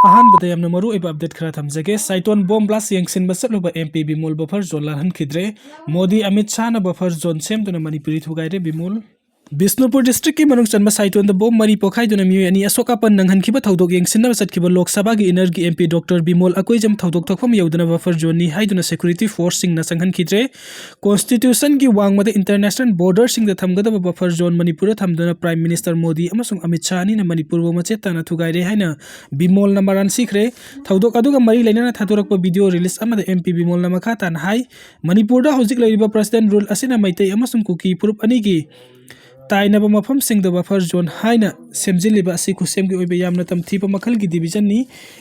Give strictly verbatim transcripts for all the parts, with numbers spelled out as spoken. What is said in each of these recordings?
ꯑꯍꯥꯟꯕꯗ ꯌꯥꯝꯅ ꯃꯔꯨ ꯑꯣꯏꯕ ꯑꯞꯗꯦꯠ ꯈꯔ ꯊꯝꯖꯒꯦ꯫ ꯁꯥꯏꯇꯣꯟ ꯕꯣꯝ ꯕ꯭ꯂꯥꯁ ꯌꯦꯡꯁꯤꯟꯕ ꯆꯠꯂꯨꯕ M P Bimol buffer zone ꯂꯥꯜꯍꯟꯈꯤꯗ꯭ꯔꯦ꯫ ꯃꯣꯗꯤ ꯑꯃꯤꯠ ꯁꯥꯍꯅ ꯕꯐꯔ ꯖꯣꯟ ꯁꯦꯝꯗꯨꯅ ꯃꯅꯤꯄꯨꯔꯤ ꯊꯨꯒꯥꯏꯔꯦ꯫ ꯕꯤꯃꯣꯜ ꯕꯤꯁꯅꯨꯄꯨꯔ ꯗꯤꯁꯇ꯭ꯔꯤꯛꯀꯤ ꯃꯅꯨꯡ ꯆꯟꯕ ꯁꯥꯏꯇꯣꯟꯗ ꯕꯣꯝ ꯃꯔꯤ ꯄꯣꯈꯥꯏꯗꯨꯅ ꯃꯤꯑꯣꯏ ꯑꯅꯤ ꯑꯁꯣꯛ ꯑꯄꯟ ꯅꯪꯍꯟꯈꯤꯕ ꯊꯧꯗꯣꯛ ꯌꯦꯡꯁꯤꯟꯅꯕ ꯆꯠꯈꯤꯕ ꯂꯣꯛ ꯁꯚꯥꯒꯤ ꯏꯅꯔꯒꯤ M P doctor Bimol Akoijam ꯊꯧꯗꯣꯛ ꯊꯣꯛꯐꯝ ꯌꯧꯗꯅ ꯕꯐꯔ ꯖꯣꯟꯅꯤ ꯍꯥꯏꯗꯨꯅ ꯁꯦꯀ꯭ꯌꯨꯔꯤꯇꯤ ꯐꯣꯔꯁꯁꯤꯡꯅ ꯆꯪꯍꯟꯈꯤꯗ꯭ꯔꯦ꯫ ꯀꯣꯟꯁꯇꯤꯇ꯭ꯌꯨꯁꯟꯒꯤ ꯋꯥꯡꯃꯗ ꯏꯟꯇꯔꯅꯦꯁꯅꯦꯜ ꯕꯣꯔꯗꯔꯁꯤꯡꯗ ꯊꯝꯒꯗꯕ ꯕꯐꯔ ꯖꯣꯟ ꯃꯅꯤꯄꯨꯔꯗ ꯊꯝꯗꯨꯅ ꯄ꯭ꯔꯥꯏꯝ ꯃꯤꯅꯤꯁꯇꯔ ꯃꯣꯗꯤ ꯑꯃꯁꯨꯡ ꯑꯃꯤꯠ ꯁꯥꯍ ꯑꯅꯤꯅ ꯃꯅꯤꯄꯨꯔꯕꯨ ꯃꯆꯦꯠ ꯇꯥꯅ ꯊꯨꯒꯥꯏꯔꯦ ꯍꯥꯏꯅ ꯕꯤꯃꯣꯜꯅ ꯃꯔꯥꯜ ꯁꯤꯈ꯭ꯔꯦ꯫ ꯊꯧꯗꯣꯛ ꯑꯗꯨꯒ ꯃꯔꯤ ꯂꯩꯅꯅ ꯊꯥꯗꯣꯔꯛꯄ ꯚꯤꯗꯤꯑꯣ ꯔꯤꯂꯤꯁ ꯑꯃꯗ ꯑꯦꯝ ꯄꯤ ꯕꯤꯃꯣꯜꯅ ꯃꯈꯥ ꯇꯥꯅ ꯍꯥꯏ, ꯃꯅꯤꯄꯨꯔꯗ ꯍꯧꯖꯤꯛ ꯂꯩꯔꯤꯕ ꯄ꯭ꯔꯁꯤꯗꯦꯟ ꯔꯨꯜ ꯑꯁꯤꯅ ꯃꯩꯇꯩ ꯑꯃꯁꯨꯡ ꯀꯨꯀꯤ ꯐꯨꯔꯨꯞ ꯑꯅꯤꯒꯤ ꯇꯥꯏꯅꯕ ꯃꯐꯝꯁꯤꯡꯗ ꯕꯐꯔ ꯖꯣꯟ ꯍꯥꯏꯅ ꯁꯦꯝꯖꯤꯜꯂꯤꯕ ꯑꯁꯤ ꯈꯨꯠꯁꯦꯝꯒꯤ ꯑꯣꯏꯕ ꯌꯥꯝꯅ ꯇꯝꯊꯤꯕ ꯃꯈꯜꯒꯤ ꯗꯤꯚꯤꯖꯟꯅꯤ꯫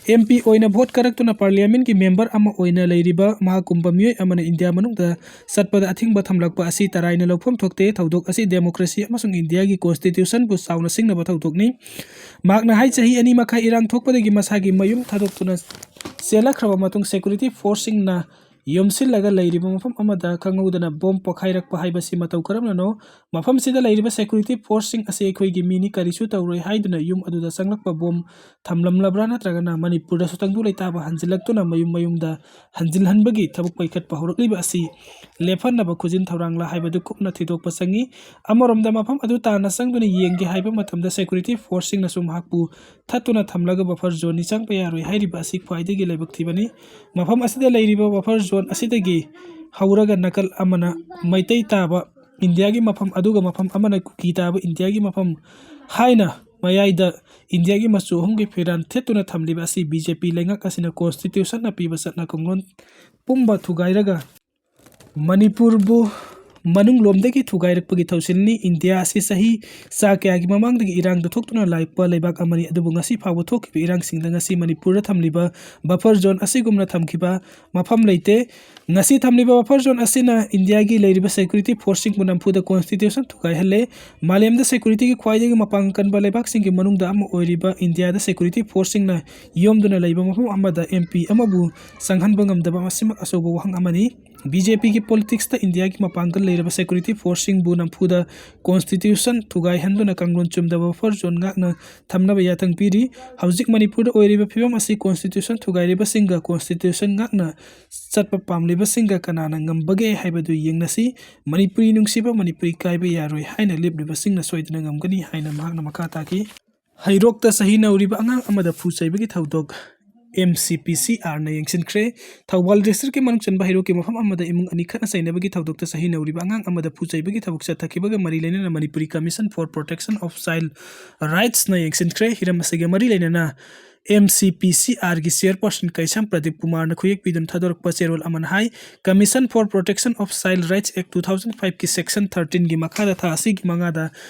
ꯑꯦꯝ ꯄꯤ ꯑꯣꯏꯅ ꯚꯣꯠ ꯀꯥꯔꯛꯇꯨꯅ ꯄꯥꯔꯂꯤꯌꯥꯃꯦꯟꯠꯀꯤ ꯃꯦꯝꯕꯔ ꯑꯃ ꯑꯣꯏꯅ ꯂꯩꯔꯤꯕ ꯃꯍꯥꯛꯀꯨꯝꯕ ꯃꯤꯑꯣꯏ ꯑꯃꯅ ꯏꯟꯗꯤꯌꯥ ꯃꯅꯨꯡꯗ ꯆꯠꯄꯗ ꯑꯊꯤꯡꯕ ꯊꯝꯂꯛꯄ ꯑꯁꯤ ꯇꯔꯥꯏꯅ ꯂꯧꯐꯝ ꯊꯣꯛꯇꯦ꯫ ꯊꯧꯗꯣꯛ ꯑꯁꯤ ꯗꯦꯃꯣꯀ꯭ꯔꯦꯁꯤ ꯑꯃꯁꯨꯡ ꯏꯟꯗꯤꯌꯥꯒꯤ ꯀꯣꯟꯁꯇꯤꯇ꯭ꯌꯨꯁꯟꯕꯨ ꯆꯥꯎꯅ ꯁꯤꯡꯅꯕ ꯊꯧꯗꯣꯛꯅꯤ꯫ ꯃꯍꯥꯛꯅ ꯍꯥꯏ, ꯆꯍꯤ ꯑꯅꯤ ꯃꯈꯥꯏ ꯏꯔꯥꯡ ꯊꯣꯛꯄꯗꯒꯤ ꯃꯁꯥꯒꯤ ꯃꯌꯨꯝ ꯊꯥꯗꯣꯛꯇꯨꯅ ꯆꯦꯜꯂꯛꯈ꯭ꯔꯕ ꯃꯇꯨꯡ ꯁꯦꯀ꯭ꯌꯨꯔꯤꯇꯤ ꯐꯣꯔꯁꯁꯤꯡꯅ ꯌꯣꯝꯁꯤꯜꯂꯒ ꯂꯩꯔꯤꯕ ꯃꯐꯝ ꯑꯃꯗ ꯈꯪꯍꯧꯗꯅ ꯕꯣꯝ ꯄꯣꯈꯥꯏꯔꯛꯄ ꯍꯥꯏꯕꯁꯤ ꯃꯇꯧ ꯀꯔꯝꯅꯅꯣ? ꯃꯐꯝꯁꯤꯗ ꯂꯩꯔꯤꯕ ꯁꯦꯀ꯭ꯌꯨꯔꯤꯇꯤ ꯐꯣꯔꯁꯁꯤꯡ ꯑꯁꯤ ꯑꯩꯈꯣꯏꯒꯤ ꯃꯤꯅꯤ, ꯀꯔꯤꯁꯨ ꯇꯧꯔꯣꯏ ꯍꯥꯏꯗꯨꯅ ꯌꯨꯝ ꯑꯗꯨꯗ ꯆꯪꯂꯛꯄ ꯕꯣꯝ ꯊꯝꯂꯝꯂꯕ꯭ꯔꯥ, ꯅꯠꯇ꯭ꯔꯒꯅ ꯃꯅꯤꯄꯨꯔꯗꯁꯨ ꯇꯪꯗꯨ ꯂꯩꯇꯥꯕ ꯍꯟꯖꯤꯜꯂꯛꯇꯨꯅ ꯃꯌꯨꯝ ꯃꯌꯨꯝꯗ ꯍꯟꯖꯤꯜꯍꯟꯕꯒꯤ ꯊꯕꯛ ꯄꯥꯏꯈꯠꯄ ꯍꯧꯔꯛꯂꯤꯕ ꯑꯁꯤ ꯂꯦꯞꯍꯟꯅꯕ ꯈꯨꯖꯤꯟ ꯊꯧꯔꯥꯡꯂꯥ ꯍꯥꯏꯕꯗꯨ ꯀꯨꯞꯅ ꯊꯤꯗꯣꯛꯄ ꯆꯪꯏ꯫ ꯑꯃꯔꯣꯝꯗ ꯃꯐꯝ ꯑꯗꯨ ꯇꯥꯟꯅ ꯆꯪꯗꯨꯅ ꯌꯦꯡꯒꯦ ꯍꯥꯏꯕ ꯃꯇꯝꯗ ꯁꯦꯀ꯭ꯌꯨꯔꯤꯇꯤ ꯐꯣꯔꯁꯁꯤꯡꯅꯁꯨ ꯃꯍꯥꯛꯄꯨ ꯊꯠꯇꯨꯅ ꯊꯝꯂꯒ ꯕꯐꯔ ꯖꯣꯟꯅꯤ, ꯆꯪꯕ ꯌꯥꯔꯣꯏ ꯍꯥꯏꯔꯤꯕ ꯑꯁꯤ ꯈ꯭ꯋꯥꯏꯗꯒꯤ ꯂꯥꯏꯕꯛ ꯊꯤꯕꯅꯤ꯫ ꯃꯐꯝ ꯑꯁꯤꯗ ꯂꯩꯔꯤꯕ ꯕꯐꯔ ꯖꯣꯟ ꯑꯁꯤꯗꯒꯤ ꯍꯧꯔꯒ ꯅꯥꯀꯜ ꯑꯃꯅ ꯃꯩꯇꯩ ꯇꯥꯕ ꯏꯟꯗꯤꯌꯥꯒꯤ ꯃꯐꯝ ꯑꯗꯨꯒ ꯃꯐꯝ ꯑꯃꯅ ꯀꯨꯀꯤ ꯇꯥꯕ ꯏꯟꯗꯤꯌꯥꯒꯤ ꯃꯐꯝ ꯍꯥꯏꯅ ꯃꯌꯥꯏꯗ ꯏꯟꯗꯤꯌꯥꯒꯤ ꯃꯆꯨ ꯑꯍꯨꯝꯒꯤ ꯐꯤꯔꯥꯟ ꯊꯦꯠꯇꯨꯅ ꯊꯝꯂꯤꯕ ꯑꯁꯤ ꯕꯤ ꯖꯦ ꯄꯤ ꯂꯩꯉꯥꯛ ꯑꯁꯤꯅ ꯀꯣꯟꯁꯇꯤꯇ꯭ꯌꯨꯁꯟꯅ ꯄꯤꯕ ꯆꯠꯅ ꯀꯥꯡꯂꯣꯟ ꯄꯨꯝꯕ ꯊꯨꯒꯥꯏꯔꯒ ꯃꯅꯤꯄꯨꯔꯕꯨ ꯃꯅꯨꯡꯂꯣꯝꯗꯒꯤ ꯊꯨꯒꯥꯏꯔꯛꯄꯒꯤ ꯊꯧꯁꯤꯜꯅꯤ꯫ ꯏꯟꯗꯤꯌꯥ ꯑꯁꯤ ꯆꯍꯤ ꯆꯥ ꯀꯌꯥꯒꯤ ꯃꯃꯥꯡꯗꯒꯤ ꯏꯔꯥꯡꯗ ꯊꯣꯛꯇꯨꯅ ꯂꯥꯛꯄ ꯂꯩꯕꯥꯛ ꯑꯃꯅꯤ, ꯑꯗꯨꯕꯨ ꯉꯁꯤ ꯐꯥꯎꯕ ꯊꯣꯛꯈꯤꯕ ꯏꯔꯥꯡꯁꯤꯡꯗ ꯉꯁꯤ ꯃꯅꯤꯄꯨꯔꯗ ꯊꯝꯂꯤꯕ ꯕꯐꯔ ꯖꯣꯟ ꯑꯁꯤꯒꯨꯝꯅ ꯊꯝꯈꯤꯕ ꯃꯐꯝ ꯂꯩꯇꯦ꯫ ꯉꯁꯤ ꯊꯝꯂꯤꯕ ꯕꯐꯔ ꯖꯣꯟ ꯑꯁꯤꯅ ꯏꯟꯗꯤꯌꯥꯒꯤ ꯂꯩꯔꯤꯕ ꯁꯦꯀ꯭ꯌꯨꯔꯤꯇꯤ ꯐꯣꯔꯁꯁꯤꯡꯕꯨ ꯅꯝꯐꯨꯗ ꯀꯣꯟꯁꯇꯤꯇ꯭ꯌꯨꯁꯟ ꯊꯨꯒꯥꯏꯍꯜꯂꯦ꯫ ꯃꯥꯂꯦꯝꯗ ꯁꯦꯀ꯭ꯌꯨꯔꯤꯇꯤꯒꯤ ꯈ꯭ꯋꯥꯏꯗꯒꯤ ꯃꯄꯥꯡꯒꯜ ꯀꯟꯕ ꯂꯩꯕꯥꯛꯁꯤꯡꯒꯤ ꯃꯅꯨꯡꯗ ꯑꯃ ꯑꯣꯏꯔꯤꯕ ꯏꯟꯗꯤꯌꯥꯗ ꯁꯦꯀ꯭ꯌꯨꯔꯤꯇꯤ ꯐꯣꯔꯁꯁꯤꯡꯅ ꯌꯣꯝꯗꯨꯅ ꯂꯩꯕ ꯃꯐꯝ ꯑꯃꯗ ꯑꯦꯝ ꯄꯤ ꯑꯃꯕꯨ ꯆꯪꯍꯟꯕ ꯉꯝꯗꯕ, ꯃꯁꯤꯃꯛ ꯑꯆꯧꯕ ꯋꯥꯍꯪ ꯑꯃꯅꯤ꯫ ꯕꯤ ꯖꯦ ꯄꯤꯒꯤ ꯄꯣꯂꯤꯇꯤꯛꯁꯇ ꯏꯟꯗꯤꯌꯥꯒꯤ ꯃꯄꯥꯡꯒꯜ ꯂꯩꯔꯕ ꯁꯦꯀ꯭ꯌꯨꯔꯤꯇꯤ ꯐꯣꯔꯁꯁꯤꯡꯕꯨ ꯅꯝꯐꯨꯗ ꯀꯣꯟꯁꯇꯤꯇ꯭ꯌꯨꯁꯟ ꯊꯨꯒꯥꯏꯍꯟꯗꯨꯅ ꯀꯥꯡꯂꯣꯟ ꯆꯨꯝꯗꯕ ꯕꯐꯔ ꯖꯣꯟ ꯉꯥꯛꯅ ꯊꯝꯅꯕ ꯌꯥꯊꯪ ꯄꯤꯔꯤ꯫ ꯍꯧꯖꯤꯛ ꯃꯅꯤꯄꯨꯔꯗ ꯑꯣꯏꯔꯤꯕ ꯐꯤꯕꯝ ꯑꯁꯤ ꯀꯣꯟꯁꯇꯤꯇ꯭ꯌꯨꯁꯟ ꯊꯨꯒꯥꯏꯔꯤꯕꯁꯤꯡꯒ ꯀꯣꯟꯁꯇꯤꯇ꯭ꯌꯨꯁꯟ ꯉꯥꯛꯅ ꯆꯠꯄ ꯄꯥꯝꯂꯤꯕꯁꯤꯡꯒ ꯀꯅꯥꯅ ꯉꯝꯕꯒꯦ ꯍꯥꯏꯕꯗꯨ ꯌꯦꯡꯅꯁꯤ꯫ ꯃꯅꯤꯄꯨꯔꯤ ꯅꯨꯡꯁꯤꯕ, ꯃꯅꯤꯄꯨꯔꯤ ꯀꯥꯏꯕ ꯌꯥꯔꯣꯏ ꯍꯥꯏꯅ ꯂꯦꯞꯂꯤꯕꯁꯤꯡꯅ ꯁꯣꯏꯗꯅ ꯉꯝꯒꯅꯤ ꯍꯥꯏꯅ ꯃꯍꯥꯛꯅ ꯃꯈꯥ ꯇꯥꯈꯤ꯫ ꯍꯩꯔꯣꯛꯇ ꯆꯍꯤ ꯅꯧꯔꯤꯕ ꯑꯉꯥꯡ ꯑꯃꯗ ꯐꯨ ꯆꯩꯕꯒꯤ ꯊꯧꯗꯣꯛ M C P C ꯑꯥꯔꯅ ꯌꯦꯡꯁꯤꯟꯈ꯭ꯔꯦ꯫ Thoubal ꯗꯤꯁꯇ꯭ꯔꯤꯛꯀꯤ ꯃꯅꯨꯡ ꯆꯟꯕ ꯍꯩꯔꯣꯛꯀꯤ ꯃꯐꯝ ꯑꯃꯗ ꯏꯃꯨꯡ ꯑꯅꯤ ꯈꯠꯅ ꯆꯩꯅꯕꯒꯤ ꯊꯧꯗꯣꯛꯇ ꯆꯍꯤ ꯅꯧꯔꯤꯕ ꯑꯉꯥꯡ ꯑꯃꯗ ꯐꯨ ꯆꯩꯕꯒꯤ ꯊꯕꯛ ꯆꯠꯊꯈꯤꯕꯒ ꯃꯔꯤ ꯂꯩꯅꯅ Manipuri commission for protection of child ꯔꯥꯏꯠꯁꯅ ꯌꯦꯡꯁꯤꯟꯈ꯭ꯔꯦ꯫ ꯍꯤꯔꯝ ꯑꯁꯤꯒ ꯃꯔꯤ ꯂꯩꯅꯅ ꯑꯦꯝ ꯁꯤ ꯄꯤ ꯁꯤ ꯑꯥꯔꯒꯤ ꯆꯤꯌꯔꯄꯔꯁꯟ ꯀꯩꯁꯥꯝ ꯄ꯭ꯔꯗꯤꯞ ꯀꯨꯃꯥꯔꯅ ꯈꯨꯌꯦꯛ ꯄꯤꯗꯨꯅ ꯊꯥꯗꯣꯔꯛꯄ ꯆꯦꯔꯣꯜ ꯑꯃꯅ ꯍꯥꯏ, Commission for Protection of Child Rights Act two thousand fiveꯀꯤ ꯁꯦꯛꯁꯟ ꯊꯥꯔꯇꯤꯟꯒꯤ ꯃꯈꯥꯗ ꯊꯥ ꯑꯁꯤꯒꯤ ꯃꯉꯥꯗ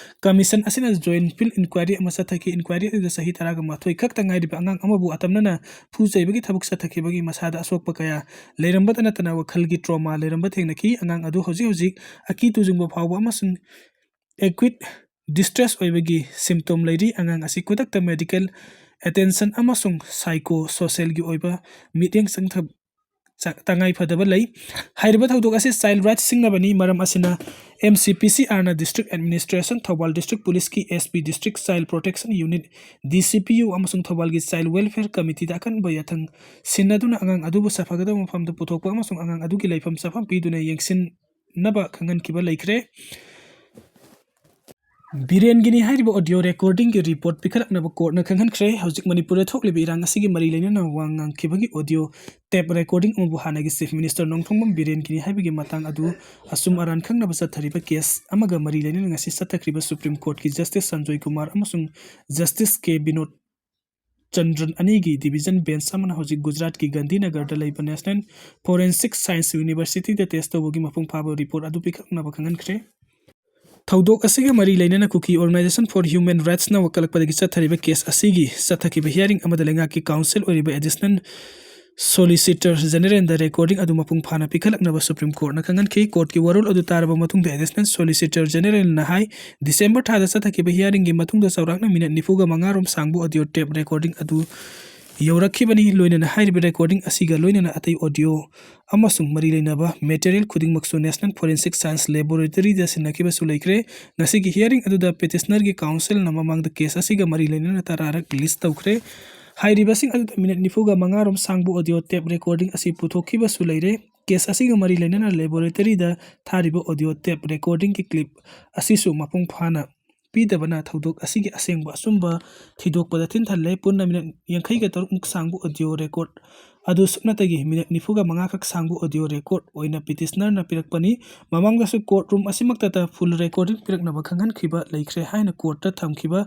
ꯀꯃꯤꯁꯟ ꯑꯁꯤꯅ ꯖꯣꯏꯟ ꯐꯤꯜꯗ ꯏꯟꯀ꯭ꯋꯥꯏꯔꯤ ꯑꯃ ꯆꯠꯊꯈꯤ꯫ ꯏꯟꯀ꯭ꯋꯥꯏꯔꯤ ꯑꯗꯨꯗ ꯆꯍꯤ ꯇꯔꯥꯒ ꯃꯥꯊꯣꯏ ꯈꯛꯇ ꯉꯥꯏꯔꯤꯕ ꯑꯉꯥꯡ ꯑꯃꯕꯨ ꯑꯇꯝꯅꯅ ꯐꯨ ꯆꯩꯕꯒꯤ ꯊꯕꯛ ꯆꯠꯊꯈꯤꯕꯒꯤ ꯃꯁꯥꯗ ꯑꯁꯣꯛꯄ ꯀꯌꯥ ꯂꯩꯔꯝꯕꯇ ꯅꯠꯇꯅ ꯋꯥꯈꯜꯒꯤ ꯇ꯭ꯔꯣꯃꯥ ꯂꯩꯔꯝꯕ ꯊꯦꯡꯅꯈꯤ꯫ ꯑꯉꯥꯡ ꯑꯗꯨ ꯍꯧꯖꯤꯛ ꯍꯧꯖꯤꯛ ꯑꯀꯤ ꯇꯨꯖꯨꯡꯕ ꯐꯥꯎꯕ ꯑꯃꯁꯨꯡ ꯑꯦꯀ꯭ꯌꯨꯠ ꯗꯤꯁꯇ꯭ꯔꯦꯁ ꯑꯣꯏꯕꯒꯤ ꯁꯤꯝꯇꯣꯝ ꯂꯩꯔꯤ꯫ ꯑꯉꯥꯡ ꯑꯁꯤ ꯈꯨꯗꯛꯇ ꯃꯦꯗꯤꯀꯦꯜ ꯑꯦꯇꯦꯟꯁꯟ ꯑꯃꯁꯨꯡ ꯁꯥꯏꯀꯣ ꯁꯣꯁꯤꯌꯦꯜꯒꯤ ꯑꯣꯏꯕ ꯃꯤꯠꯌꯦꯡ ꯆꯪꯊ-, ꯆ-, ꯇꯉꯥꯏ ꯐꯗꯕ ꯂꯩ꯫ ꯍꯥꯏꯔꯤꯕ ꯊꯧꯗꯣꯛ ꯑꯁꯤ ꯆꯥꯏꯜ ꯔꯥꯏꯠꯁ ꯁꯤꯡꯅꯕꯅꯤ꯫ ꯃꯔꯝ ꯑꯁꯤꯅ ꯑꯦꯝ ꯁꯤ ꯄꯤ ꯁꯤ ꯑꯥꯔꯅ ꯗꯤꯁꯇ꯭ꯔꯤꯛ ꯑꯦꯗꯃꯤꯅꯤꯁꯇ꯭ꯔꯦꯁꯟ, ꯊꯧꯕꯥꯜ ꯗꯤꯁꯇ꯭ꯔꯤꯛ ꯄꯨꯂꯤꯁꯀꯤ S P, district child protection unit, D C P U, ꯑꯃꯁꯨꯡ ꯊꯧꯕꯥꯜꯒꯤ ꯆꯥꯏꯜ ꯋꯦꯜꯐꯤꯌꯔ ꯀꯃꯤꯇꯤꯗ ꯑꯀꯟꯕ ꯌꯥꯊꯪ ꯁꯤꯟꯅꯗꯨꯅ ꯑꯉꯥꯡ ꯑꯗꯨꯕꯨ ꯁꯥꯐꯒꯗꯕ ꯃꯐꯝꯗ ꯄꯨꯊꯣꯛꯄ ꯑꯃꯁꯨꯡ ꯑꯉꯥꯡ ꯑꯗꯨꯒꯤ ꯂꯩꯐꯝ ꯆꯥꯐꯝ ꯄꯤꯗꯨꯅ ꯌꯦꯡꯁꯤꯟꯅꯕ ꯈꯪꯍꯟꯈꯤꯕ ꯂꯩꯈ꯭ꯔꯦ꯫ ꯕꯤꯔꯦꯟꯒꯤꯅꯤ ꯍꯥꯏꯔꯤꯕ ꯑꯣꯗꯤꯑꯣ ꯔꯦꯀꯣꯔꯗꯤꯡꯒꯤ ꯔꯤꯄꯣꯔꯠ ꯄꯤꯈꯠꯂꯛꯅꯕ ꯀꯣꯔꯠꯅ ꯈꯪꯍꯟꯈ꯭ꯔꯦ꯫ ꯍꯧꯖꯤꯛ ꯃꯅꯤꯄꯨꯔꯗ ꯊꯣꯛꯂꯤꯕ ꯏꯔꯥꯡ ꯑꯁꯤꯒꯤ ꯃꯔꯤ ꯂꯩꯅꯅ ꯋꯥ ꯉꯥꯡꯈꯤꯕꯒꯤ ꯑꯣꯗꯤꯑꯣ ꯇꯦꯞ ꯔꯦꯀꯣꯔꯗꯤꯡ ꯑꯃꯕꯨ ꯍꯥꯟꯅꯒꯤ ꯆꯤꯐ ꯃꯤꯅꯤꯁꯇꯔ ꯅꯣꯡꯊꯣꯝꯕꯝ ꯕꯤꯔꯦꯟꯒꯤꯅꯤ ꯍꯥꯏꯕꯒꯤ ꯃꯇꯥꯡ ꯑꯗꯨ ꯑꯆꯨꯝ ꯑꯔꯥꯟ ꯈꯪꯅꯕ ꯆꯠꯊꯔꯤꯕ ꯀꯦꯁ ꯑꯃꯒ ꯃꯔꯤ ꯂꯩꯅꯅ ꯉꯁꯤ ꯆꯠꯊꯈ꯭ꯔꯤꯕ ꯁꯨꯄ꯭ꯔꯤꯝ ꯀꯣꯔꯠꯀꯤ ꯖꯁꯇꯤꯁ ꯁꯟꯖꯣꯏ ꯀꯨꯃꯥꯔ ꯑꯃꯁꯨꯡ ꯖꯁꯇꯤꯁ ꯀꯦ ꯕꯤꯅꯣꯗ ꯆꯟꯗ꯭ꯔꯟ ꯑꯅꯤꯒꯤ ꯗꯤꯕꯤꯖꯟ ꯕꯦꯟꯆ ꯑꯃꯅ ꯍꯧꯖꯤꯛ ꯒꯨꯖꯔꯥꯠꯀꯤ ꯒꯥꯟꯙꯤꯅꯒꯔꯗ ꯂꯩꯕ ꯅꯦꯁꯅꯦꯜ ꯐꯣꯔꯦꯟꯁꯤꯛ ꯁꯥꯏꯟꯁ ꯌꯨꯅꯤꯚꯔꯁꯤꯇꯤꯗ ꯇꯦꯁ ꯇꯧꯕꯒꯤ ꯃꯄꯨꯡ ꯐꯥꯕ ꯔꯤꯄꯣꯔꯠ ꯑꯗꯨ ꯄꯤꯈꯠꯅꯕ ꯈꯪꯍꯟꯈ꯭ꯔꯦ꯫ ꯊꯧꯗꯣꯛ ꯑꯁꯤꯒ ꯃꯔꯤ ꯂꯩꯅꯅ ꯀꯨꯀꯤ ꯑꯣꯔꯒꯅꯥꯏꯖꯦꯁꯟ ꯐꯣꯔ ꯍ꯭ꯌꯨꯃꯦꯟ ꯔꯥꯏꯠꯁꯅ ꯋꯥꯀꯠꯂꯛꯄꯗꯒꯤ ꯆꯠꯊꯔꯤꯕ ꯀꯦꯁ ꯑꯁꯤꯒꯤ ꯆꯠꯊꯈꯤꯕ ꯍꯤꯌꯥꯔꯤꯡ ꯑꯃꯗ ꯂꯩꯉꯥꯛꯀꯤ ꯀꯥꯎꯟꯁꯤꯜ ꯑꯣꯏꯔꯤꯕ ꯑꯦꯗꯤꯁꯅꯦꯜ ꯁꯣꯂꯤꯁꯤꯇꯔ ꯖꯦꯅꯔꯦꯜꯗ ꯔꯦꯀꯣꯔꯗꯤꯡ ꯑꯗꯨ ꯃꯄꯨꯡ ꯐꯥꯅ ꯄꯤꯈꯠꯂꯛꯅꯕ ꯁꯨꯄ꯭ꯔꯤꯝ ꯀꯣꯔꯠꯅ ꯈꯪꯍꯟꯈꯤ꯫ ꯀꯣꯔꯠꯀꯤ ꯋꯥꯔꯣꯜ ꯑꯗꯨ ꯇꯥꯔꯕ ꯃꯇꯨꯡꯗ ꯑꯦꯗꯤꯁꯅꯦꯜ ꯁꯣꯂꯤꯁꯤꯇꯔ ꯖꯦꯅꯔꯦꯜꯅ ꯍꯥꯏ, ꯗꯤꯁꯦꯝꯕꯔ ꯊꯥꯗ ꯆꯠꯊꯈꯤꯕ ꯍꯤꯌꯥꯔꯤꯡꯒꯤ ꯃꯇꯨꯡꯗ ꯆꯥꯎꯔꯥꯛꯅ ꯃꯤꯅꯠ ꯅꯤꯐꯨꯒ ꯃꯉꯥ ꯔꯣꯝ ꯁꯥꯡꯕ ꯑꯣꯗꯤꯑꯣ ꯇꯦꯞ ꯔꯦꯀꯣꯔꯗꯤꯡ ꯑꯗꯨ ꯌꯧꯔꯛꯈꯤꯕꯅꯤ꯫ ꯂꯣꯏꯅꯅ ꯍꯥꯏꯔꯤꯕ recording ꯑꯁꯤꯒ ꯂꯣꯏꯅꯅ ꯑꯇꯩ audio ꯑꯃꯁꯨꯡ ꯃꯔꯤ ꯂꯩꯅꯕ material ꯈꯨꯗꯤꯡꯃꯛꯁꯨ National Forensic Science Laboratory ꯗ ꯁꯤꯟꯅꯈꯤꯕꯁꯨ ꯂꯩꯈ꯭ꯔꯦ꯫ ꯉꯁꯤꯒꯤ hearing ꯑꯗꯨꯗ petitioner ꯒꯤ counsel ꯅ ꯃꯃꯥꯡꯗ case ꯑꯁꯤꯒ ꯃꯔꯤ ꯂꯩꯅꯅ ꯇꯔꯥꯔꯛ list ꯇꯧꯈ꯭ꯔꯦ꯫ ꯍꯥꯏꯔꯤꯕꯁꯤꯡ ꯑꯗꯨꯗ minute ꯅꯤꯐꯨꯒ ꯃꯉꯥ ꯔꯣꯝ ꯁꯥꯡꯕ audio tape recording ꯑꯁꯤ ꯄꯨꯊꯣꯛꯈꯤꯕꯁꯨ ꯂꯩꯔꯦ꯫ Case ꯑꯁꯤꯒ ꯃꯔꯤ ꯂꯩꯅꯅ laboratory ꯗ ꯊꯥꯔꯤꯕ audio tape recording ꯒꯤ clip ꯑꯁꯤꯁꯨ ꯃꯄꯨꯡ ꯐꯥꯅ ꯄꯤꯗꯕꯅ ꯊꯧꯗꯣꯛ ꯑꯁꯤꯒꯤ ꯑꯁꯦꯡꯕ ꯑꯆꯨꯝꯕ ꯊꯤꯗꯣꯛꯄꯗ ꯊꯤꯟꯊꯜꯂꯦ꯫ ꯄꯨꯟꯅ minute ꯌꯥꯡꯈꯩꯒ ꯇꯔꯨꯛ ꯃꯨꯛ ꯁꯥꯡꯕ audio record ꯑꯗꯨ ꯁꯨꯞꯅꯇꯒꯤ minute ꯅꯤꯐꯨꯒ ꯃꯉꯥ ꯈꯛ ꯁꯥꯡꯕ audio record ꯑꯣꯏꯅ petitioner ꯅ ꯄꯤꯔꯛꯄꯅꯤ꯫ ꯃꯃꯥꯡꯗꯁꯨ court room ꯑꯁꯤꯃꯛꯇꯗ full recording ꯄꯤꯔꯛꯅꯕ ꯈꯪꯍꯟꯈꯤꯕ ꯂꯩꯈ꯭ꯔꯦ ꯍꯥꯏꯅ court ꯇ ꯊꯝꯈꯤꯕ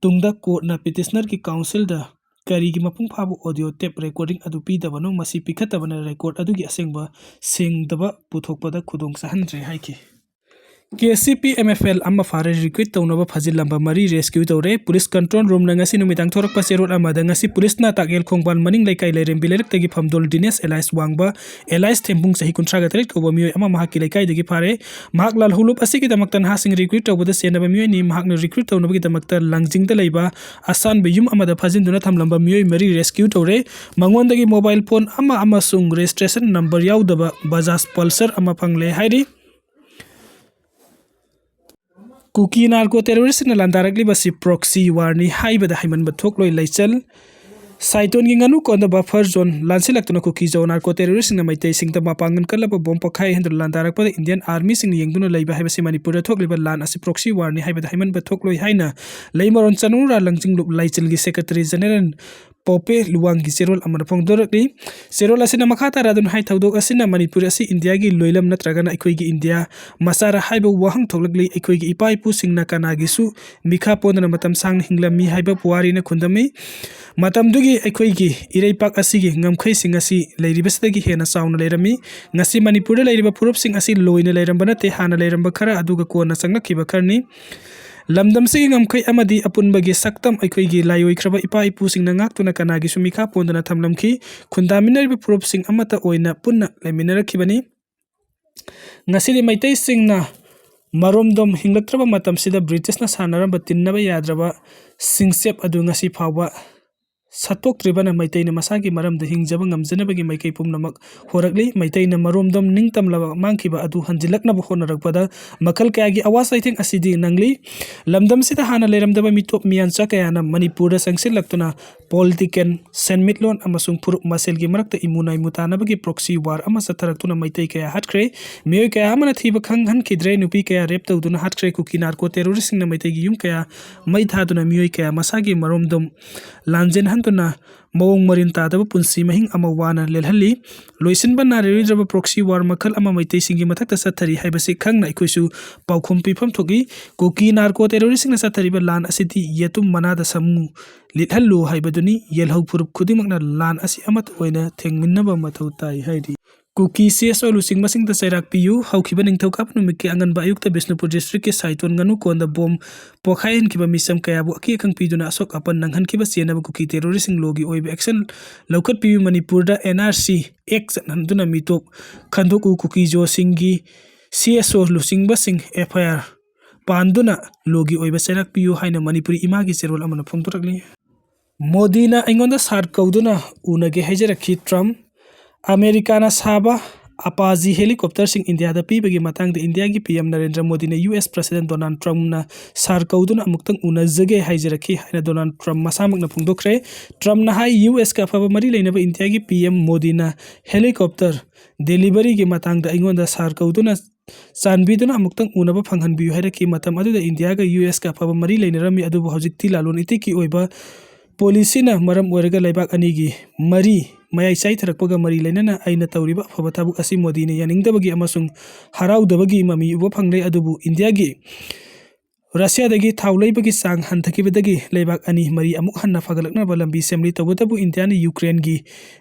ꯇꯨꯡꯗ court ꯅ petitioner ꯒꯤ counsel ꯗ ꯀꯔꯤꯒꯤ ꯃꯄꯨꯡ ꯐꯥꯕ audio tape recording ꯑꯗꯨ ꯄꯤꯗꯕꯅꯣ, ꯃꯁꯤ ꯄꯤꯈꯠꯇꯕꯅ record ꯑꯗꯨꯒꯤ ꯑꯁꯦꯡꯕ ꯁꯦꯡꯗꯕ ꯄꯨꯊꯣꯛꯄꯗ ꯈꯨꯗꯣꯡ ꯆꯥꯍꯟꯗ꯭ꯔꯦ ꯍꯥꯏꯈꯤ꯫ K C P M F L ꯑꯃ ꯐꯥꯔꯦ꯫ Recruit ꯇꯧꯅꯕ ꯐꯥꯖꯤꯜꯂꯝꯕ ꯃꯔꯤ rescue ꯇꯧꯔꯦ꯫ Police control room ꯅ ꯉꯁꯤ ꯅꯨꯃꯤꯗꯥꯡ ꯊꯣꯔꯛꯄ ꯆꯦꯔꯣꯜ ꯑꯃꯗ ꯉꯁꯤ police ꯅ ꯇꯥꯛꯌꯦꯜ ꯈꯣꯡꯕꯥꯜ ꯃꯅꯤꯡ ꯂꯩꯀꯥꯏ ꯂꯩꯔꯦꯝꯕꯤ ꯂꯩꯔꯛꯇꯒꯤ ꯐꯝꯗꯣꯜ ꯗꯤꯅꯦꯁ alias ꯋꯥꯡꯕ alias ꯊꯦꯝꯕꯨꯡ ꯆꯍꯤ ꯀꯨꯟꯊ꯭ꯔꯥꯒ ꯇꯔꯦꯠ ꯀꯧꯕ ꯃꯤꯑꯣꯏ ꯑꯃ ꯃꯍꯥꯛꯀꯤ ꯂꯩꯀꯥꯏꯗꯒꯤ ꯐꯥꯔꯦ꯫ ꯃꯍꯥꯛ ꯂꯥꯜꯍꯧꯂꯨꯞ ꯑꯁꯤꯒꯤꯗꯃꯛꯇ ꯅꯍꯥꯁꯤꯡ recruit ꯇꯧꯕꯗ ꯆꯦꯟꯅꯕ ꯃꯤꯑꯣꯏꯅꯤ꯫ ꯃꯍꯥꯛꯅ recruit ꯇꯧꯅꯕꯒꯤꯗꯃꯛꯇ ꯂꯥꯡꯖꯤꯡꯗ ꯂꯩꯕ ꯑꯁꯥꯟꯕ ꯌꯨꯝ ꯑꯃꯗ ꯐꯥꯖꯤꯟꯗꯨꯅ ꯊꯝꯂꯝꯕ ꯃꯤꯑꯣꯏ ꯃꯔꯤ rescue ꯇꯧꯔꯦ꯫ ꯃꯉꯣꯟꯗꯒꯤ mobile phone ꯑꯃ ꯑꯃꯁꯨꯡ registration number ꯌꯥꯎꯗꯕ Bajaj Pulsar ꯑꯃ ꯐꯪꯂꯦ ꯍꯥꯏꯔꯤ꯫ ꯀꯨꯀꯤ narco terrorist ꯁꯤꯡꯅ ꯂꯥꯟꯗꯥꯔꯛꯂꯤꯕꯁꯤ proxy war ꯅꯤ ꯍꯥꯏꯕꯗ ꯍꯥꯏꯃꯟꯕ ꯊꯣꯛꯂꯣꯏ꯫ ꯂꯩꯆꯜ ꯁꯥꯏꯇꯣꯟꯒꯤ ꯉꯥꯅꯨ ꯀꯣꯟꯗ buffer zone ꯂꯥꯟꯁꯤꯜꯂꯛꯇꯨꯅ ꯀꯨꯀꯤ ꯖꯣ narco terrorist ꯁꯤꯡꯅ ꯃꯩꯇꯩꯁꯤꯡꯗ ꯃꯄꯥꯡꯒꯜ ꯀꯜꯂꯕ bomb ꯄꯣꯈꯥꯏꯍꯟꯗꯨꯅ ꯂꯥꯟꯗꯥꯔꯛꯄꯗ Indian army ꯁꯤꯡꯅ ꯌꯦꯡꯗꯨꯅ ꯂꯩꯕ ꯍꯥꯏꯕꯁꯤ ꯃꯅꯤꯄꯨꯔꯗ ꯊꯣꯛꯂꯤꯕ ꯂꯥꯟ ꯑꯁꯤ proxy war ꯅꯤ ꯍꯥꯏꯕꯗ ꯍꯥꯏꯃꯟꯕ ꯊꯣꯛꯂꯣꯏ ꯍꯥꯏꯅ ꯂꯩꯃꯔꯣꯟ ꯆꯅꯨꯔꯥ ꯂꯪꯖꯤꯡꯂꯨꯞ ꯂꯩꯆꯜꯒꯤ secretary general ꯄꯣꯄꯦ ꯂꯨꯋꯥꯡꯒꯤ ꯆꯦꯔꯣꯜ ꯑꯃꯅ ꯐꯣꯡꯗꯣꯔꯛꯂꯤ꯫ ꯆꯦꯔꯣꯜ ꯑꯁꯤꯅ ꯃꯈꯥ ꯇꯥꯔꯗꯨꯅ ꯍꯥꯏ, ꯊꯧꯗꯣꯛ ꯑꯁꯤꯅ ꯃꯅꯤꯄꯨꯔ ꯑꯁꯤ ꯏꯟꯗꯤꯌꯥꯒꯤ ꯂꯣꯏꯂꯝ ꯅꯠꯇ꯭ꯔꯒꯅ ꯑꯩꯈꯣꯏꯒꯤ ꯏꯟꯗꯤꯌꯥ ꯃꯆꯥꯔ ꯍꯥꯏꯕ ꯋꯥꯍꯪ ꯊꯣꯛꯂꯛꯂꯤ꯫ ꯑꯩꯈꯣꯏꯒꯤ ꯏꯄꯥ ꯏꯄꯨꯁꯤꯡꯅ ꯀꯅꯥꯒꯤꯁꯨ ꯃꯤꯈꯥ ꯄꯣꯟꯗꯅ ꯃꯇꯝ ꯁꯥꯡꯅ ꯍꯤꯡꯂꯝꯃꯤ ꯍꯥꯏꯕ ꯄꯨꯋꯥꯔꯤꯅ ꯈꯨꯟꯗꯝꯃꯤ꯫ ꯃꯇꯝꯗꯨꯒꯤ ꯑꯩꯈꯣꯏꯒꯤ ꯏꯔꯩꯄꯥꯛ ꯑꯁꯤꯒꯤ ꯉꯝꯈꯩꯁꯤꯡ ꯑꯁꯤ ꯂꯩꯔꯤꯕꯁꯤꯗꯒꯤ ꯍꯦꯟꯅ ꯆꯥꯎꯅ ꯂꯩꯔꯝꯃꯤ꯫ ꯉꯁꯤ ꯃꯅꯤꯄꯨꯔꯗ ꯂꯩꯔꯤꯕ ꯐꯨꯔꯨꯞꯁꯤꯡ ꯑꯁꯤ ꯂꯣꯏꯅ ꯂꯩꯔꯝꯕ ꯅꯠꯇꯦ, ꯍꯥꯟꯅ ꯂꯩꯔꯝꯕ ꯈꯔ ꯑꯗꯨꯒ ꯀꯣꯟꯅ ꯆꯪꯂꯛꯈꯤꯕ ꯈꯔꯅꯤ꯫ ꯂꯝꯗꯝꯁꯤꯒꯤ ꯉꯝꯈꯩ ꯑꯃꯗꯤ ꯑꯄꯨꯟꯕꯒꯤ ꯁꯛꯇꯝ ꯑꯩꯈꯣꯏꯒꯤ ꯂꯥꯏꯑꯣꯏꯈ꯭ꯔꯕ ꯏꯄꯥ ꯏꯄꯨꯁꯤꯡꯅ ꯉꯥꯛꯇꯨꯅ ꯀꯅꯥꯒꯤꯁꯨ ꯃꯤꯈꯥ ꯄꯣꯟꯗꯅ ꯊꯝꯂꯝꯈꯤ꯫ ꯈꯨꯟꯗꯥꯃꯤꯟꯅꯔꯤꯕ ꯐꯨꯔꯨꯞꯁꯤꯡ ꯑꯃꯠꯇ ꯑꯣꯏꯅ ꯄꯨꯟꯅ ꯂꯩꯃꯤꯟꯅꯔꯛꯈꯤꯕꯅꯤ꯫ ꯉꯁꯤꯗꯤ ꯃꯩꯇꯩꯁꯤꯡꯅ ꯃꯔꯣꯝꯗꯣꯝ ꯍꯤꯡꯂꯛꯇ꯭ꯔꯕ ꯃꯇꯝꯁꯤꯗ ꯕ꯭ꯔꯤꯇꯤꯁꯅ ꯁꯥꯟꯅꯔꯝꯕ ꯇꯤꯟꯅꯕ ꯌꯥꯗ꯭ꯔꯕ ꯁꯤꯡꯆꯞ ꯑꯗꯨ ꯉꯁꯤ ꯐꯥꯎꯕ ꯁꯠꯇꯣꯛꯇ꯭ꯔꯤꯕꯅ ꯃꯩꯇꯩꯅ ꯃꯁꯥꯒꯤ ꯃꯔꯝꯗ ꯍꯤꯡꯖꯕ ꯉꯝꯖꯅꯕꯒꯤ ꯃꯥꯏꯀꯩ ꯄꯨꯝꯅꯃꯛ ꯍꯣꯔꯛꯂꯤ꯫ ꯃꯩꯇꯩꯅ ꯃꯔꯣꯝꯗꯣꯝ ꯅꯤꯡꯇꯝꯂꯕ ꯃꯥꯡꯈꯤꯕ ꯑꯗꯨ ꯍꯟꯖꯤꯜꯂꯛꯅꯕ ꯍꯣꯠꯅꯔꯛꯄꯗ ꯃꯈꯜ ꯀꯌꯥꯒꯤ ꯑꯋꯥ ꯆꯩꯊꯦꯡ ꯑꯁꯤꯗꯤ ꯅꯪꯂꯤ꯫ ꯂꯝꯗꯝꯁꯤꯗ ꯍꯥꯟꯅ ꯂꯩꯔꯝꯗꯕ ꯃꯤꯇꯣꯞ ꯃꯤꯌꯥꯟꯆꯥ ꯀꯌꯥꯅ ꯃꯅꯤꯄꯨꯔꯗ ꯆꯪꯁꯤꯜꯂꯛꯇꯨꯅ political, ꯁꯦꯟꯃꯤꯠꯂꯣꯟ ꯑꯃꯁꯨꯡ ꯐꯨꯔꯨꯞ ꯃꯁꯦꯜꯒꯤ ꯃꯔꯛꯇ ꯏꯃꯨ ꯅꯥꯏꯃꯨ ꯇꯥꯅꯕꯒꯤ proxy war ꯑꯃ ꯆꯠꯊꯔꯛꯇꯨꯅ ꯃꯩꯇꯩ ꯀꯌꯥ ꯍꯥꯠꯈ꯭ꯔꯦ꯫ ꯃꯤꯑꯣꯏ ꯀꯌꯥ ꯑꯃꯅ ꯊꯤꯕ ꯈꯪꯍꯟꯈꯤꯗ꯭ꯔꯦ꯫ ꯅꯨꯄꯤ ꯀꯌꯥ rape ꯇꯧꯗꯨꯅ ꯍꯥꯠꯈ꯭ꯔꯦ꯫ ꯀꯨꯀꯤ narco terroristꯁꯤꯡꯅ ꯃꯩꯇꯩꯒꯤ ꯌꯨꯝ ꯀꯌꯥ ꯃꯩ ꯊꯥꯗꯨꯅ ꯃꯤꯑꯣꯏ ꯀꯌꯥ ꯃꯁꯥꯒꯤ ꯃꯔꯣꯝꯗꯣꯝ ꯂꯥꯟꯖꯦꯟꯍꯟꯗꯨꯅ ꯃꯑꯣꯡ ꯃꯔꯤꯟ ꯇꯥꯗꯕ ꯄꯨꯟꯁꯤ ꯃꯍꯤꯡ ꯑꯃ ꯋꯥꯅ ꯂꯦꯜꯍꯜꯂꯤ꯫ ꯂꯣꯏꯁꯤꯟꯕ ꯅꯥꯏꯔꯔꯣꯏꯗ꯭ꯔꯕ proxy war ꯃꯈꯜ ꯑꯃ ꯃꯩꯇꯩꯁꯤꯡꯒꯤ ꯃꯊꯛꯇ ꯆꯠꯊꯔꯤ ꯍꯥꯏꯕꯁꯤ ꯈꯪꯅ ꯑꯩꯈꯣꯏꯁꯨ ꯄꯥꯎꯈꯨꯝ ꯄꯤꯐꯝ ꯊꯣꯛꯏ꯫ ꯀꯨꯀꯤ narco terroristꯁꯤꯡꯅ ꯆꯠꯊꯔꯤꯕ ꯂꯥꯟ ꯑꯁꯤꯗꯤ ꯌꯦꯇꯨꯝ ꯃꯅꯥꯗ ꯁꯥꯃꯨ ꯂꯤꯠꯍꯜꯂꯨ ꯍꯥꯏꯕꯗꯨꯅꯤ꯫ ꯌꯦꯜꯍꯧ ꯐꯨꯔꯨꯞ ꯈꯨꯗꯤꯡꯃꯛꯅ ꯂꯥꯟ ꯑꯁꯤ ꯑꯃꯠꯇ ꯑꯣꯏꯅ ꯊꯦꯡꯃꯤꯟꯅꯕ ꯃꯊꯧ ꯇꯥꯏ ꯍꯥꯏꯔꯤ꯫ ꯀꯨꯀꯤ CSO ꯂꯨꯆꯤꯡꯕꯁꯤꯡꯗ ꯆꯩꯔꯥꯛ ꯄꯤꯌꯨ꯫ ꯍꯧꯈꯤꯕ ꯅꯤꯡꯊꯧꯀꯥꯕ ꯅꯨꯃꯤꯠꯀꯤ ꯑꯉꯟꯕ ꯑꯌꯨꯛꯇ ꯕꯤꯁꯅꯨꯄꯨꯔ districtꯀꯤ ꯁꯥꯏꯇꯣꯟ ꯉꯥꯅꯨꯀꯣꯟꯗ bomb ꯄꯣꯈꯥꯏꯍꯟꯈꯤꯕ ꯃꯤꯆꯝ ꯀꯌꯥꯕꯨ ꯑꯀꯤ ꯑꯈꯪ ꯄꯤꯗꯨꯅ ꯑꯁꯣꯛ ꯑꯄꯟ ꯅꯪꯍꯟꯈꯤꯕ ꯆꯦꯟꯅꯕ ꯀꯨꯀꯤ terroristꯁꯤꯡ ꯂꯣꯒꯤ ꯑꯣꯏꯕ action ꯂꯧꯈꯠꯄꯤꯌꯨ꯫ ꯃꯅꯤꯄꯨꯔꯗ NRC Act ꯆꯠꯍꯟꯗꯨꯅ ꯃꯤꯇꯣꯞ ꯈꯟꯗꯣꯛꯎ꯫ ꯀꯨꯀꯤ ꯖꯣꯁꯤꯡꯒꯤ CSO ꯂꯨꯆꯤꯡꯕꯁꯤꯡ FIR ꯄꯥꯟꯗꯨꯅ ꯂꯣꯒꯤ ꯑꯣꯏꯕ ꯆꯩꯔꯥꯛ ꯄꯤꯌꯨ ꯍꯥꯏꯅ ꯃꯅꯤꯄꯨꯔꯤ ꯏꯃꯥꯒꯤ ꯆꯦꯔꯣꯜ ꯑꯃꯅ ꯐꯣꯡꯗꯣꯔꯛꯂꯤ꯫ ꯃꯣꯗꯤꯅ ꯑꯩꯉꯣꯟꯗ ꯁꯥꯔ ꯀꯧꯗꯨꯅ ꯎꯅꯒꯦ ꯍꯥꯏꯖꯔꯛꯈꯤ꯫ ꯇ꯭ꯔꯝꯞ꯫ ꯑꯃꯦꯔꯤꯀꯥꯅ ꯁꯥꯕ Apache helicopterꯁꯤꯡ ꯏꯟꯗꯤꯌꯥꯗ ꯄꯤꯕꯒꯤ ꯃꯇꯥꯡꯗ ꯏꯟꯗꯤꯌꯥꯒꯤ PM ꯅꯔꯦꯟꯗ꯭ꯔ ꯃꯣꯗꯤꯅ US President ꯗꯣꯅꯥꯜꯗ ꯇ꯭ꯔꯝꯞꯅ ꯁꯥꯔ ꯀꯧꯗꯨꯅ ꯑꯃꯨꯛꯇꯪ ꯎꯅꯖꯒꯦ ꯍꯥꯏꯖꯔꯛꯈꯤ ꯍꯥꯏꯅ ꯗꯣꯅꯥꯜꯗ ꯇ꯭ꯔꯝꯞ ꯃꯁꯥꯃꯛꯅ ꯐꯣꯡꯗꯣꯛꯈ꯭ꯔꯦ꯫ ꯇ꯭ꯔꯝꯞꯅ ꯍꯥꯏ, USꯀ ꯑꯐꯕ ꯃꯔꯤ ꯂꯩꯅꯕ ꯏꯟꯗꯤꯌꯥꯒꯤ PM ꯃꯣꯗꯤꯅ helicopter deliveryꯒꯤ ꯃꯇꯥꯡꯗ ꯑꯩꯉꯣꯟꯗ ꯁꯥꯔ ꯀꯧꯗꯨꯅ ꯆꯥꯟꯕꯤꯗꯨꯅ ꯑꯃꯨꯛꯇꯪ ꯎꯅꯕ ꯐꯪꯍꯟꯕꯤꯌꯨ ꯍꯥꯏꯔꯛꯈꯤ꯫ ꯃꯇꯝ ꯑꯗꯨꯗ ꯏꯟꯗꯤꯌꯥꯒ USꯀ ꯑꯐꯕ ꯃꯔꯤ ꯂꯩꯅꯔꯝꯃꯤ, ꯑꯗꯨꯕꯨ ꯍꯧꯖꯤꯛꯇꯤ ꯂꯥꯂꯣꯟ ꯏꯇꯤꯛꯀꯤ ꯑꯣꯏꯕ policyꯅ ꯃꯔꯝ ꯑꯣꯏꯔꯒ ꯂꯩꯕꯥꯛ ꯑꯅꯤꯒꯤ ꯃꯔꯤ ꯃꯌꯥꯏ ꯆꯥꯏꯊꯔꯛꯄꯒ ꯃꯔꯤ ꯂꯩꯅꯅ ꯑꯩꯅ ꯇꯧꯔꯤꯕ ꯑꯐꯕ ꯊꯕꯛ ꯑꯁꯤ ꯃꯣꯗꯤꯅ ꯌꯥꯅꯤꯡꯗꯕꯒꯤ ꯑꯃꯁꯨꯡ ꯍꯔꯥꯎꯗꯕꯒꯤ ꯃꯃꯤ ꯎꯕ ꯐꯪꯂꯦ꯫ ꯑꯗꯨꯕꯨ ꯏꯟꯗꯤꯌꯥꯒꯤ ꯔꯁꯤꯌꯥꯗꯒꯤ ꯊꯥꯎ ꯂꯩꯕꯒꯤ ꯆꯥꯡ ꯍꯟꯊꯈꯤꯕꯗꯒꯤ ꯂꯩꯕꯥꯛ ꯑꯅꯤ ꯃꯔꯤ ꯑꯃꯨꯛ ꯍꯟꯅ ꯐꯒꯠꯂꯛꯅꯕ ꯂꯝꯕꯤ ꯁꯦꯝꯂꯤ꯫ ꯇꯧꯕꯇꯕꯨ ꯏꯟꯗꯤꯌꯥꯅ ꯌꯨꯀ꯭ꯔꯦꯟꯒꯤ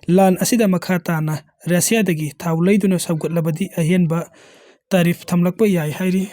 ꯂꯥꯟ ꯑꯁꯤꯗ ꯃꯈꯥ ꯇꯥꯅ ꯔꯁꯤꯌꯥꯗꯒꯤ ꯊꯥꯎ ꯂꯩꯗꯨꯅ ꯁꯧꯒꯠꯂꯕꯗꯤ ꯑꯍꯦꯟꯕ tariff ꯊꯝꯂꯛꯄ ꯌꯥꯏ ꯍꯥꯏꯔꯤ꯫